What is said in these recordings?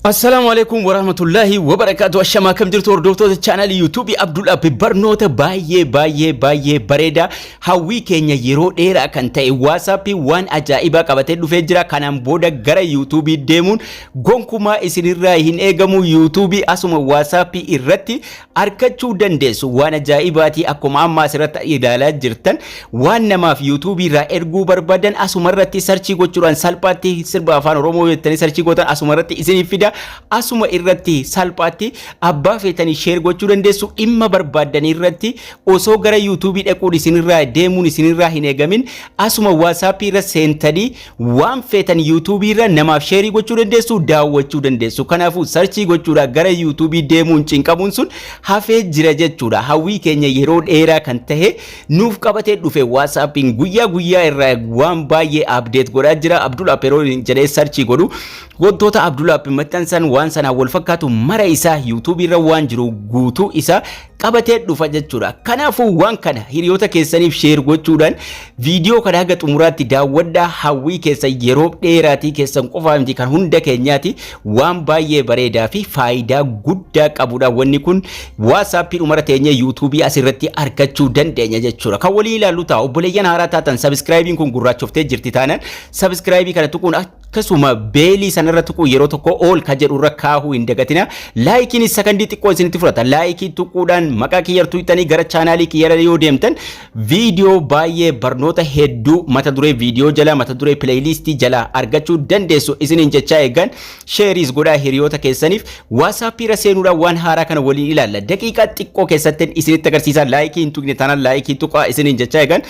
Assalaamu alaikum warahmatullahi wabarakaatu. Ashamaa, akkam jirtu hordoftoota chaanalii yuutuubii Abdul Abbi? Barnoota baay'ee baay'ee baay'ee bareeda, hawwii keenya yeroo dheeraa kan ta'e, waasaappii waan ajaa'ibaa qabatee dhufee jira. Kanaan booda gara yuutuubii deemuun gonkumaa isinirraa hin eegamu. Yuutuubii asuma waasaappii irratti argachuu dandeessu. Waan ajaa'ibaati. Akkuma amma asirratti ilaalaa jirtan, waan namaaf yuutuubii irraa erguu barbaadan asuma irratti search gochuudhaan salphaatti sirba Afaan Oromoo jettanii search gootan, asuma irratti isiniif fida. Asuma irratti salphaatti abbaa feetanii share gochuu dandeessu. Dhimma barbaadan irratti osoo gara yuutuubii dhaquun isinirraa deemuun isinirraa hin eegamin, asuma waasaappii irra seentanii waan feetan yuutuubii irra namaaf share gochuu dandeessu, daawwachuu dandeessu. Kanaafuu search gochuudhaan gara yuutuubii deemuun cinqamuun sun hafee jira jechuudha. Hawwii keenya yeroo dheeraa kan tahe nuuf qabatee dhufe. Waasaappiin guyyaa guyyaa irraa waan baay'ee update godhaa jira. Abdul App yeroo jedhee search godhu, wantoota Abdul App maxxansan, waan sanaan wal fakkaatu mara isaa, yuutuubii irra waan jiru guutuu isaa qabatee dhufa jechuudha. Kanaafuu waan kana hiriyoota keessaniif share gochuudhaan viidiyoo kana haga xumuraatti daawwadhaa. Hawwii keessa yeroo dheeraatii keessan qofaa miti, kan hunda keenyaati. Waan baay'ee bareedaa fi faayidaa guddaa qabudha. Wanni kun waasaappii dhumara teenyee yuutuubii asirratti argachuu dandeenya jechuudha. Kan walii ilaallu ta'a. Obboleeyyan haaraa taatan, subscribe iin kun gurraachoftee jirti taanaan subscribe kana tuquun, akkasuma bell sanarra tuquu, yeroo tokko all ka jedhu irra kaahuu hin dagatina. Like iin sakandii xiqqoo isinitti fudhata. Like tuquudhaan maqaa kiyyartuu hittanii gara chaanaalii kiyyara yoo deemtan, viidiyoo baay'ee barnoota hedduu mata duree viidiyoo jala, mata duree playlist jala argachuu dandeessu isiniin jechaa, eeggan share is godhaa hiriyoota keessaniif. Waasaappii irra seenuudhaan waan haaraa kana waliin ilaalla. Daqiiqaa xiqqoo keessatti isinitti agarsiisa. Like hin tuqne taanaan like tuqaa isiniin jechaa, eeggan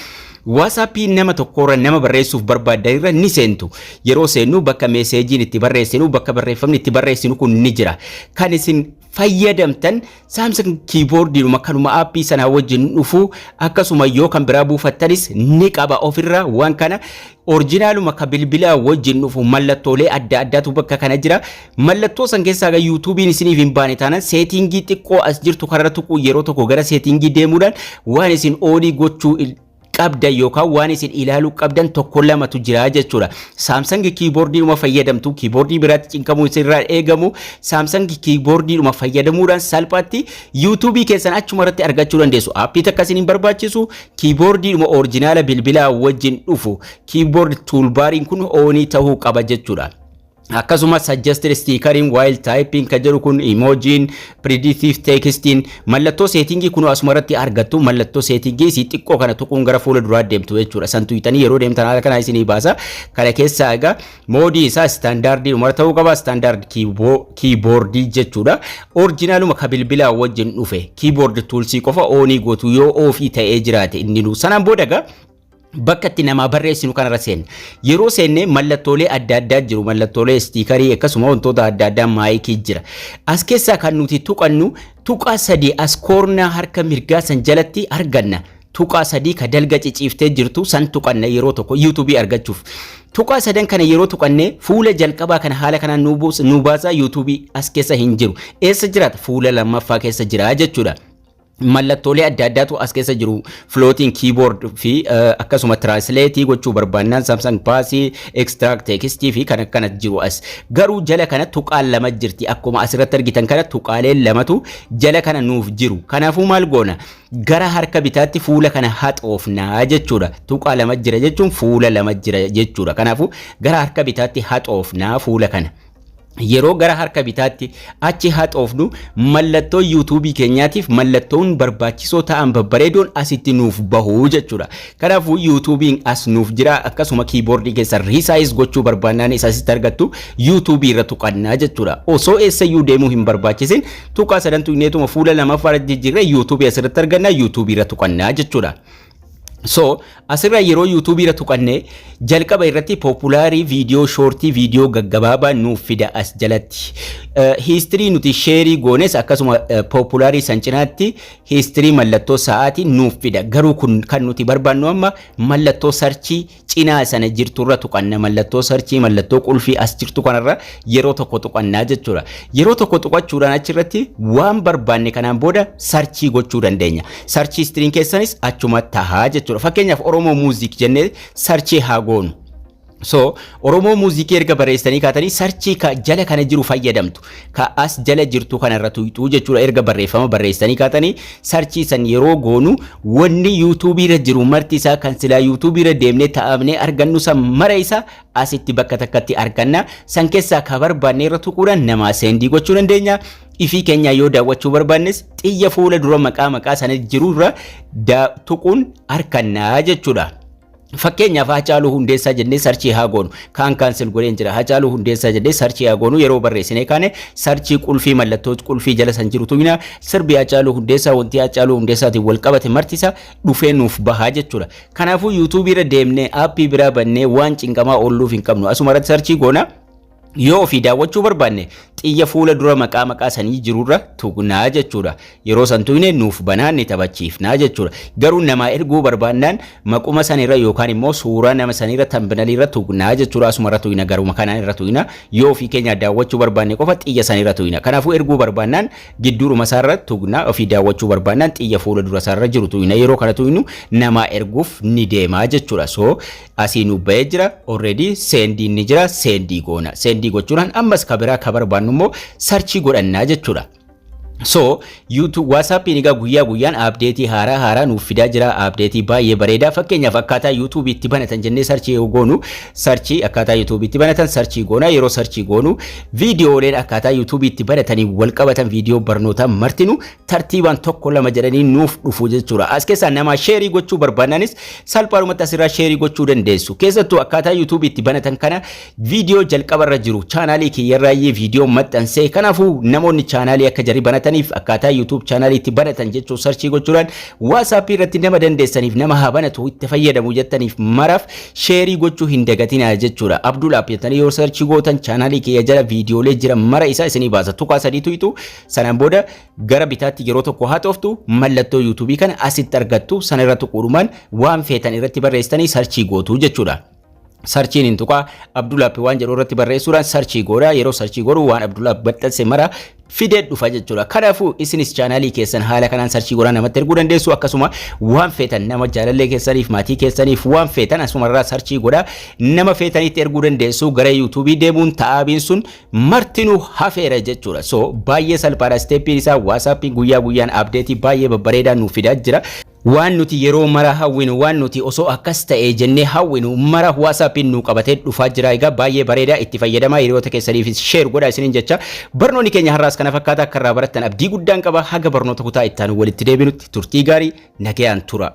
waasaappii nama tokkorra nama barreessuuf barbaaddan irra ni seentu. Yeroo seennu bakka message iin itti barreessinu, bakka barreeffamni itti barreessinu kun ni jira. Kan isin fayyadamtan Samsung keyboard iidhuma kanuma app sanaa wajjin dhufu, akkasuma yoo kan biraa buufattanis ni qaba ofirra. Waan kana original uma ka bilbilaa wajjin dhufu mallattoolee adda addaatu bakka kana jira. Mallattoo san keessaa ga yuutuubiin isiniif hin baane taanaan, setting xiqqoo as jirtu karra tuquu, yeroo tokko gara setting deemuudhaan waan isin on gochuu qabdan yookaan waan isin ilaaluu qabdan tokko lamatu jira jechuudha. Samsung keyboard iidhuma fayyadamtu, keyboard biraatti cinqamuu isinirraa eegamu. Samsung keyboard iidhuma fayyadamuudhaan salphaatti yuutuubii keessan achuma irratti argachuu dandeessu. App takka isin hin barbaachisu. Keyboard iidhuma original bilbilaa wajjin dhufu, keyboard toolbar iin kun on ta'uu qaba jechuudha. Akkasumas suggested sticker iin, while typing kan jedhu kun, emoji n, predictive text iin, mallattoo setting kun asuma irratti argattu. Mallattoo setting isii xiqqoo kana tuquun gara fuula duraa deemtu jechuudha. San tuqxanii yeroo deemtan haala kanaa isinii baasa. Kana keessaa egaa mode isaa standard dhuma ta'uu qaba. Standard keyboard jechuudha. Original uma ka bilbilaa wajjin dhufe keyboard tools qofa on gootu yoo off ta'ee jiraate inni nu. Sanaan booda egaa bakka itti namaa barreessinu kanarra seenna. Yeroo seenne mallattoolee adda addaa jiru. Mallattoolee sticker, akkasuma wantoota adda addaa, mic jira. As keessaa kan nuti tuqannu tuqaa sadii as koornaa harka mirgaa san jalatti arganna. Tuqaa sadii ka dalga ciciiftee jirtu san tuqanna yeroo tokko yuutuubii argachuuf. Tuqaa sadan kana yeroo tuqanne fuula jalqabaa kana haala kanaan nu baasa. Yuutuubii as keessa hin jiru. Eessa jiraata? Fuula lammaffaa keessa jira jechuudha. Mallattoolee adda addaatu as keessa jiru. Floating keyboard fi akkasuma translate gochuu barbaannaan Samsung Pass, extract text fi kan akkana jiru as. Garuu jala kana tuqaan lama jirti. Akkuma asirratti argitan kana tuqaaleen lamatu jala kana nuuf jiru. Kanaafuu maal goona? Gara harka bitaatti fuula kana haxoofnaa jechuudha. Tuqaa lama jira jechuun fuula lama jira jechuudha. Kanaafuu gara harka bitaatti haxoofnaa fuula kana. Yeroo gara harka bitaatti achi haxoofnu, mallattoo yuutuubii keenyaatiif mallattoon barbaachisoo ta'an babbareedoon asitti nuuf bahu jechuudha. Kanaafuu yuutuubiin as nuuf jira. Akkasuma keyboard keessa resize gochuu barbaannaan isa asitti argattu, yuutuubii irra tuqannaa jechuudha. Osoo eessayyuu deemuu hin barbaachisin tuqaa sadan tuqneetuma fuula lamaffaa jijjiirree yuutuubii asirratti argannaa, yuutuubii irra tuqannaa jechuudha. So asirra yeroo yuutuubii irra tuqanne, jalqaba irratti popular, viidiyoo short, viidiyoo gaggabaabaa nuuf fida as jalatti. History nuti share goones akkasuma popular san cinaatti history mallattoo sa'aatii nuuf fida. Garuu kun kan nuti barbaannu amma mallattoo search cinaa sana jirturra tuqanna. Mallattoo search, mallattoo qulfii as jirtu kanarra yeroo tokko tuqannaa jechuudha. Yeroo tokko tuqachuudhaan achirratti waan barbaanne kanaan booda search gochuu dandeenya. Search history n keessanis achuma tahaa jechuudha. Fakkeenyaaf Oromoo Music jennee search haa goonu. So Oromoo Music erga barreessanii kaatanii search ka jala kana jiru fayyadamtu. Ka as jala jirtu kanarra tuqxuu jechuudha. Erga barreeffama barreessanii kaatanii search san yeroo goonu, wanni YouTubeii irra jiru marti isaa, kan silaa YouTubeii irra deemnee taa'amnee argannu san mara isaa asitti bakka takkatti arganna. San keessaa ka barbaanne irra tuquudhaan namaa send gochuu dandeenya. Ifii keenya yoo daawwachuu barbaannes xiyya fuula dura maqaa maqaa sana jiru irra tuquun argannaa jechuudha. Fakkeenyaaf, Hacaaluu Hundeessaa jennee search haa goonu. Kaan cancel godheen jira. Hacaaluu Hundeessaa jennee search haa goonu. Yeroo barreessinee kaane search qulfii, mallattoo qulfii jala san jiru tuqna. Sirbi Hacaaluu Hundeessaa, wanti Hacaaluu Hundeessaatiin wal qabate marti isaa dhufee nuuf bahaa jechuudha. Kanaafuu YouTubeii irra deemnee app biraa bannee waan cinqamaa oolluuf hin qabnu. Asuma irratti search goona. Yoo ofii daawwachuu barbaanne xiyya fuula dura maqaa maqaa sanii jirurra tuqnaa jechuudha. Yeroo san tuqne nuuf banaa, ni taphachiifnaa jechuudha. Garuu namaa erguu barbaannaan maquma sanirra yookaan immoo suuraa nama sanirra, thumbnail irra tuqnaa jechuudha. Asuma irra tuqna, garuma kanaan irra tuqna. Yoo ofii keenya daawwachuu barbaanne qofa xiyya sanirra tuqna. Kanaafuu erguu barbaannaan gidduudhuma isaarra tuqna. Ofii daawwachuu barbaannaan xiyya fuula dura isaarra jiru tuqna. Yeroo kana tuqnu namaa erguuf ni deemaa jechuudha. So asii nu bahee jira, already sendiin ni jira, send goona. Send gochuudhaan ammas ka biraa ka barbaannu immoo search godhannaa jechuudha. So YouTube, WhatsAppiin egaa guyyaa guyyaan update haaraa haaraa nuuf fidaa jira. Update baay'ee bareedaa. Fakkeenyaaf, akkaataa YouTube itti banatan jennee search yoo goonu, search akkaataa YouTube itti banatan search goona. Yeroo search goonu viidiyooleen akkaataa YouTube itti banatanii wal qabatan, viidiyoo barnootaa martinu tartiibaan tokko lama jedhanii nuuf dhufu jechuudha. As keessaa nama share gochuu barbaannanis salphaadhumatti asirraa share gochuu dandeessu. Keessattuu akkaataa YouTube itti banatan kana viidiyoo jalqabarra jiru chaanaalii kiyyarraayyee viidiyoo maxxansee, kanaafuu namoonni chaanaalii akka jarri banataniif akkaataa YouTube chaanaalii itti banatan jechuun search gochuudhaan WhatsApp irratti nama dandeessaniif, nama haa banatu itti fayyadamu jettaniif maraaf share gochuu hin dagatinaa jechuudha. Abdul App jettanii yoo search gootan chaanaalii kiyya jala viidiyoolee jiran mara isaa isinii baasa. Tuqaa sadiitu hitu, sanaan booda gara bitaatti yeroo tokko haa xooftu, mallattoo YouTubeii kana asitti argattu. Sana irra tuquudhumaan waan feetan irratti barreessitanii search gootu jechuudha. Searchiin hin tuqaa, Abdul App waan jedhu irratti barreessuudhaan search godha. Yeroo search godhu waan Abdul App maxxanse mara fidee dhufa jechuudha. Kanaafuu isinis chaanaalii keessan haala kanaan search godhaa namatti erguu dandeessu. Akkasuma waan feetan nama jaalallee keessaniif, maatii keessaniif, waan feetan asumarraa search godhaa nama feetanitti erguu dandeessu. Gara YouTubeii deemuun ta'aabiin sun martinuu hafeera jechuudha. So baay'ee salphaadha steppiin isaa. WhatsAppiin guyyaa guyyaan update baay'ee babbareedaa nuuf fidaa jira. Waan nuti yeroo mara hawwinu, waan nuti osoo akkas ta'e jennee hawwinu mara WhatsAppiin nu qabatee dhufaa jira. Egaa baay'ee bareedaa, itti fayyadamaa, hiriyoota keessaniifis share godhaa isiniin jecha. Barnoonni keenya har'aas kana fakkaata. Akka irraa barattan abdii guddaan qaba. Haga barnoota kutaa itti aanu walitti deebinutti turtii gaarii, nagayaan tura.